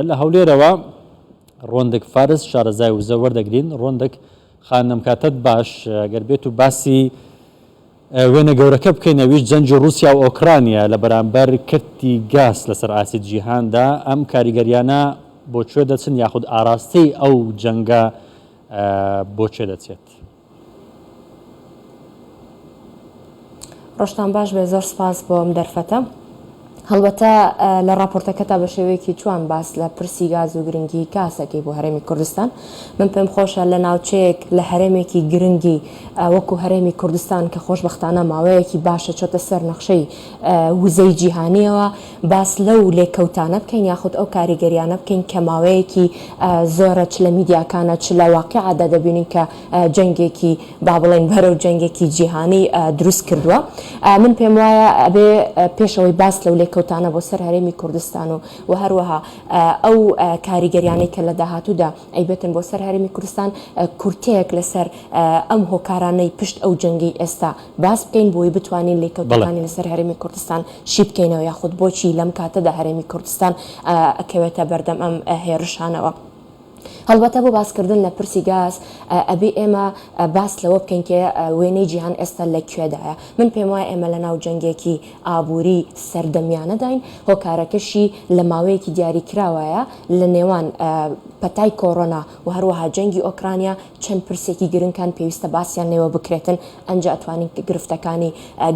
لە هەولێرەوە ڕۆندک فارس شارەزای وزە وەردەگرین. ڕۆندک خانم کاتت باش، گەر بێت و باسی وێنە گەورەکە بکەین ئەویش جەنگی ڕووسیا و ئۆکرانیا لە بەرامبەر کەرتی گاز لەسەر ئاستی جیهاندا، ئەم کاریگەریانە بۆ کوێ دەچن یاخود ئاراستەی ئەو جەنگە بۆ کوێ دەچێت؟ ڕۆژتان باش بێ زۆر سپاس بۆ ئەم دەرفەتە. هەڵبەتە لە ڕاپۆرتەکەتا بە شێوەیەکی جوان باس لە پرسی گاز و گرنگی گازەکەی بۆ هەرێمی کوردستان. من پێم خۆشە لە ناوچەیەک لە هەرێمێکی گرنگی وەکو هەرێمی کوردستان کە خۆشبەختانە ماوەیەکی باشە چۆتە سەر نەخشەی وزەی جیهانیەوە باس لەو لێکەوتانە بکەین یاخود ئەو کاریگەریانە بکەین کە ماوەیەکی زۆرە چ لە میدیاکانە چ لە واقیعدا دەبینین کە جەنگێکی با بڵێین بەرەو جەنگێکی جیهانی دروست کردووە. من پێم وایە ئەبێ پێش ئەوەی باس لەو لێکەوتانە بۆ سەر هەرێمی کوردستان و و هەروەها ئەو کاریگەریانەی کە لە داهاتوودا ئەیبێتن بۆ سەر هەرێمی کوردستان کورتەیەک لەسەر ئەم هۆکارانەی پشت ئەو جەنگەی ئێستا باس بکەین بۆی بتوانین لێکەوتەکانی لەسەر هەرێمی کوردستان شی بکەینەوە یاخود بۆچی لەم کاتەدا هەرێمی کوردستان ئەکەوێتە بەردەم ئەم هێرشانەوە. هەڵبەتە بۆ باسکردن لە پرسی گاز ئەبێ ئێمە باس لەوە بکەین کە وێنەی جیهان ئێستا لە کوێدایە. من پێم وایە ئێمە لە ناو جەنگێکی ئابووری سەردەمیانەداین، هۆکارەکەشی لە ماوەیەکی دیاریکراوایە لە نێوان پەتای کۆرۆنا و هەروەها جەنگی ئۆکرانیا چەند پرسێکی گرنگ هەن پێویستە باسیان لێوە بکرێتن ئەنجا ئەتوانین گرفتەکانی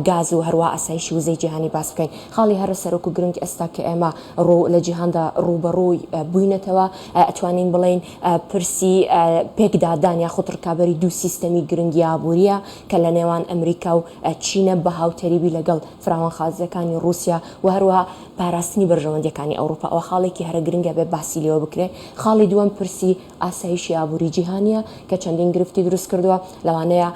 گاز و هەروەها ئاسایشی وزەی جیهانی باس بکەین. خاڵی هەرە سەرەک و گرنگ ئێستا کە ئێمە ڕوو لە جیهاندا ڕووبەڕووی بووینەتەوە ئەتوانین بڵێین پرسی پێکدادان یاخود ڕکابەری دوو سیستەمی گرنگی ئابوورییە کە لە نێوان ئەمریکا و چینە بە هاوتەریبی لەگەڵ فراوانخوازییەکانی ڕووسیا و هەروەها پاراستنی بەرژەوەندییەکانی ئەوروپا. ئەوە خاڵێکی هەرە گرنگە بێ باسی لێوە بکرێ. خاڵی دووەم پرسی ئاسایشی ئابووری جیهانییە کە چەندین گرفتی دروست کردووە، لەوانەیە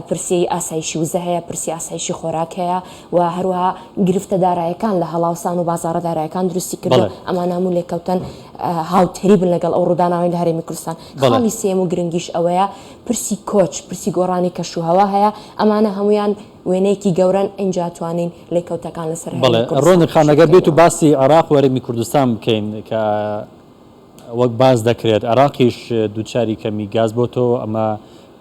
پرسی ئاسایشی وزە هەیە، پرسی ئاسایشی خۆراک هەیە و هەروەها گرفتە دارایەکان لە هەڵاوسان و بازاڕە دارایەکان دروستی کردووە، ئەمانە هەموو لێکەوتەن هاوتەریبن لەگەڵ ئەو ڕووداناوەی لە هەرێمی کوردستان. خاڵی سێیەم و گرنگیش ئەوەیە پرسی کۆچ، پرسی گۆڕانی کەشوهەوا هەیە، ئەمانە هەموویان وێنەیەکی گەورەن ئینجا توانین لێکەوتەکان لەسەر هەرێمی کوردستان ڕۆنی خان ئەگەر بێت و باسی عێراق و هەرێمی کوردستان بکەین کە وەک باس دەکرێت عێراقیش دووچاری کەمی گاز بۆتەوە، ئەمە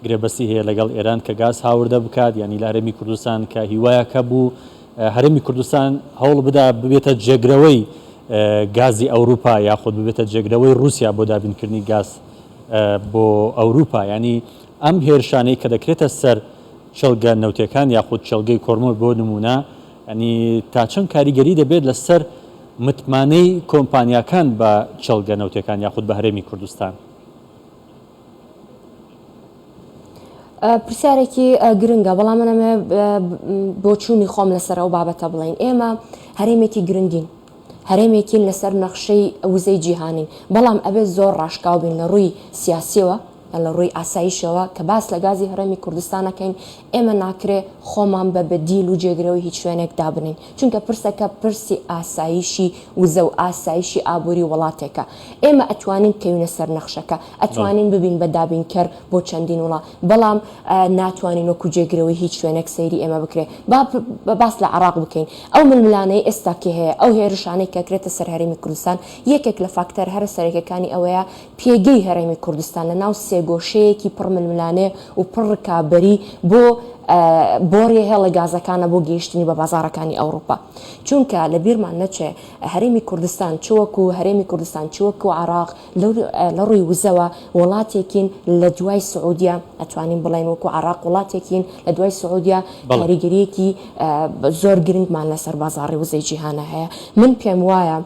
گرێبەستی هەیە لەگەڵ ئێران کە گاز هاوردە بکات، یانی لە هەرێمی کوردستان کە هیوایەک هەبوو هەرێمی کوردستان هەوڵ بدا ببێتە جێگرەوەی گازی ئەوروپا یاخود ببێتە جێگرەوەی رووسیا بۆ دابینکردنی گاز بۆ ئەوروپا، یانی ئەم هێرشانەی کە دەکرێتە سەر کێڵگە نەوتیەکان یاخود کێڵگەی کۆرمۆر بۆ نموونە یانی تا چەند کاریگەری دەبێت لەسەر متمانەی کۆمپانیاکان بە کێڵگە نەوتیەکان یاخود بە هەرێمی کوردستان؟ پرسیارێکی گرنگە بەڵام من ئەمەوێ بۆچوونی خۆم لەسەر ئەو بابەتە بڵێین ئێمە هەرێمێکی گرنگین هەرێمێکین لەسەر نەخشەی وزەی جیهانین بەڵام ئەبێت زۆر ڕاشکاو بین لە ڕووی سیاسیەوە لە ڕووی ئاسایشەوە کە باس لە گازی هەرێمی کوردستان ئەکەین ئێمە ناکرێ خۆمان بە بەدیل و جێگرەوەی هیچ شوێنێک دابنێین چونکە پرسەکە پرسی ئاسایشی وزە و ئاسایشی ئابووری وڵاتێکە ئێمە ئەتوانین بکەوینە سەر نەخشەکە ئەتوانین ببین بە دابینکەر بۆ چەندین وڵا بەڵام ناتوانین وەکو جێگرەوەی هیچ شوێنێک سەیری ئێمە بکرێ با باس لە عێراق بکەین ئەو ململانێی ئێستا کە هەیە ئەو هێرشانەی کە ئەکرێتە سەر هەرێمی کوردستان یەکێک لە فاکتەر هەرە سەرەکیەکانی ئەوەیە پێگەی هەرێمی کوردستان لە ناو سێگۆشەیەکی پڕ ململانێ و پڕ ڕکابەری بۆ بۆڕیە هێڵە گازەکانە بۆ گەیشتنی بە بازاڕەکانی ئەوڕوپا. چونکە لە بیرمان نەچێ هەرێمی کوردستان چ وەکو هەرێمی کوردستان چ وەکو عێراق لە ڕووی وزەوە وڵاتێکین لە دوای سعودیە ئەتوانین بڵێین وەکو عێراق وڵاتێکین لە دوای سعودیە کاریگەریەکی زۆر گرنگمان لەسەر بازاڕی وزەی جیهانە هەیە. من پێم وایە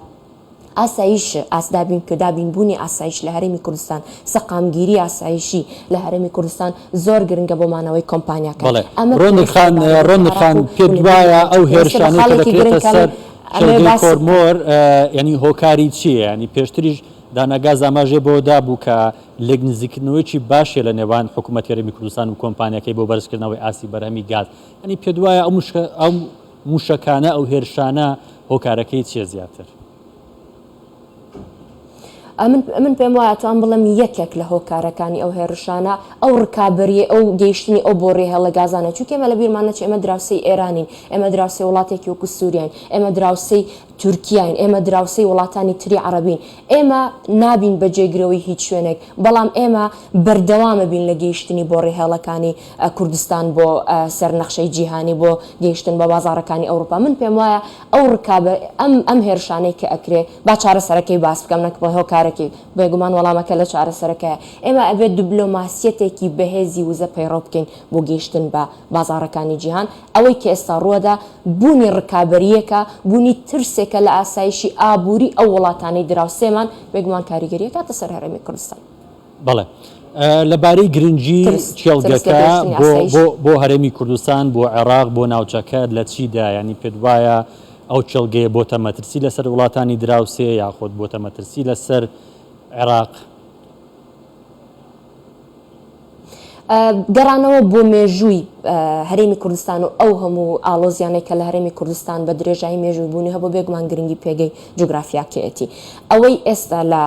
ئاسایش، ئاست دابین کە دابین بوونی ئاسایش لە هەرێمی کوردستان، سەقامگیری ئاسایشی لە هەرێمی کوردستان زۆر گرنگە بۆ مانەوەی کۆمپانیاکان. بەڵێ ئەمە ڕۆنی پێویستە خان بە دابینی ڕۆنی عێراق خان و پێت لە وایە بیرمان ئەو نەچێت. پێویستە بە هێرشانەی کە خاڵێکی دەکرێتە گرنگ کە سەر من ئەمەوێ کێڵگەی باسی بکەم. کۆرمۆر یانی هۆکاری چییە؟ یانی پێشتریش دانا گاز ئاماژەی بەوە دابوو کە لێک نزیککردنەوەیەکی باش هەیە لە نێوان حکوومەتی هەرێمی کوردستان و کۆمپانیاکەی بۆ بەرزکردنەوەی ئاستی بەرهەمی گاز یانی پێت وایە ئەو موشکە ئەو موشەکانە ئەو هێرشانە هۆکارەکەی چییە زیاتر؟ ئەمن من پێم وایە ئەتوان بڵێم یەکێک لە هۆکارەکانی ئەو هێرشانە ئەو ڕکابەریە ئەو گەیشتنی ئەو بۆڕی هێڵە گازانە چونکە ئێمە لە بیرمان نەچێ ئێمە دراوسێی ئێرانین ئێمە دراوسێی وڵاتێکی وەکو سووریاین ئێمە دراوسێی تورکیاین، ئێمە دراوسێی وڵاتانی تری عەڕەبین، ئێمە نابین بە جێگرەوەی هیچ شوێنێک، بەڵام ئێمە بەردەوامەبین لە گەیشتنی بۆ ڕێهێڵەکانی کوردستان بۆ سەر نەخشەی جیهانی، بۆ گەیشتن بە بازاڕەکانی ئەوروپا. من پێم وایە ئەو ڕکابە ئەم ئەم هێرشانەی کە ئەکرێ، با چارەسەرەکەی باس بکەم نەک بڵێ هۆکارەکەی، بێگومان وەڵامەکە لە چارەسەرەکەیە. ئێمە ئەبێت دبلۆماسیەتێکی بەهێزی وزە پەیڕەو بکەین بۆ گەیشتن بە بازاڕەکانی جیهان، ئەوەی کە ئێستا ڕووەدا بوونی ڕکابەرییەکە، بوونی ترسێکە لە ئاسایشی ئابووری ئەو وڵاتانەی دراوسێمان، بێگومان کاریگەری ئەکاتە سەر هەرێمی کوردستان. بەڵێ. لەبارەی گرنگی ترس، ترس لە کێڵگەکە گەیشتنی بۆ ئاسایش. بۆ بۆ هەرێمی کوردستان، بۆ عێراق، بۆ ناوچەکە لە چیدایە؟ یانی پێت وایە ئەو کێڵگەیە بۆتە مەترسی لەسەر وڵاتانی دراوسێ یاخود بۆتە مەترسی لەسەر عێراق؟ گەڕانەوە بۆ مێژووی هەرێمی کوردستان و ئەو هەموو ئاڵۆزیانەی کە لە هەرێمی کوردستان بە درێژایی مێژووی بوونی هەبوو بێگومان گرنگی پێگەی جوگرافیاکەیەتی. ئەوەی ئێستا لە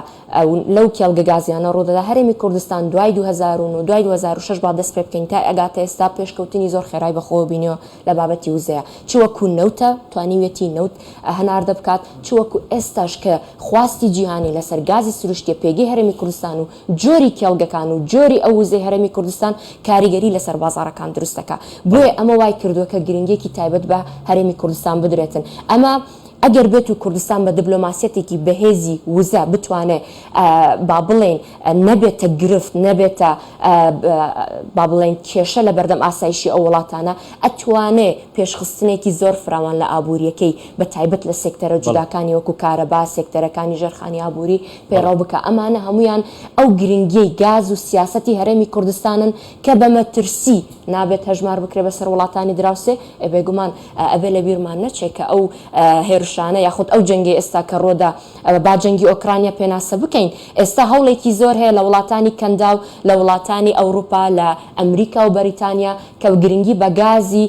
لەو کێڵگە گازیانە ڕوودەدا هەرێمی کوردستان دوای 2009 دوای 2006 با دەست پێ بکەین تا ئەگاتە ئێستا پێشکەوتنی زۆر خێرای بەخۆوە بینیوە لە بابەتی وزەیە چ وەکو نەوتە توانیویەتی نەوت هەناردە بکات چ وەکو ئێستاش کە خواستی جیهانی لەسەر گازی سروشتیە پێگەی هەرێمی کوردستان و جۆری کێڵگەکان و جۆری ئەو وزەی هەرێمی کوردستان کاریگەری لەسەر بازاڕەکان دروست دەکا بۆیە ئەمە وای کردووە کە گرنگیەکی تایبەت بە هەرێمی کوردستان بدرێتن ئەمە ئەگەر بێت و کوردستان بە دبلۆماسیەتێکی بەهێزی وزە بتوانێ با بڵێین نەبێتە گرفت نەبێتە با بڵێین کێشە لە بەردەم ئاسایشی ئەو وڵاتانە ئەتوانێ پێشخستنێکی زۆر فراوان لە ئابووریەکەی بە تایبەت لە سێکتەرە جوداکانی وەکو کارەبا، سێکتەرەکانی ژێرخانی ئابووری پەیڕەو بکا. ئەمانە هەموویان ئەو گرنگیەی گاز و سیاسەتی هەرێمی کوردستانن کە بە مەترسی نابێت هەژمار بکرێ بەسەر وڵاتانی دراوسێ. ئێ بێگومان ئەبێ لە بیرمان نەچێ کە ئەو هێرشانە یاخود ئەو جەنگەی ئێستا کە ڕوودا با جەنگی ئۆکرانیا پێناسە بکەین ئێستا هەوڵێکی زۆر هەیە لە وڵاتانی کەنداو، لە وڵاتانی ئەوروپا، لە ئەمریکا و بەریتانیا کە گرنگی بە گازی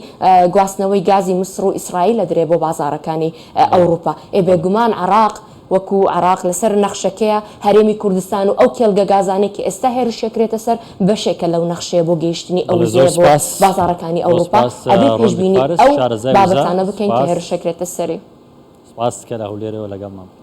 گواستنەوەی گازی میسڕ و ئیسرائیل ئەدرێ بۆ بازاڕەکانی ئەوروپا. ئێ بێگومان عێراق وەکو عێراق لەسەر نەخشەکەیە، هەرێمی کوردستان و ئەو کێڵگە گازانەی کە ئێستا هێرشیەکرێتە سەر بەشێکە لەو نەخشەیە بۆ گەیشتنی ئەو بەڵێ زۆر وزەیە بۆ سوپاس بازاڕەکانی زۆر ئەوروپا، سوپاس ئەبێ ڕۆندک پێشبینی فارس ئەو شارەزای وزە بابەتانە بکەین کە سوپاس هێرشەکرێتە سەری. سوپاس کە لە هەولێرەوە لەگەڵمان بوویت.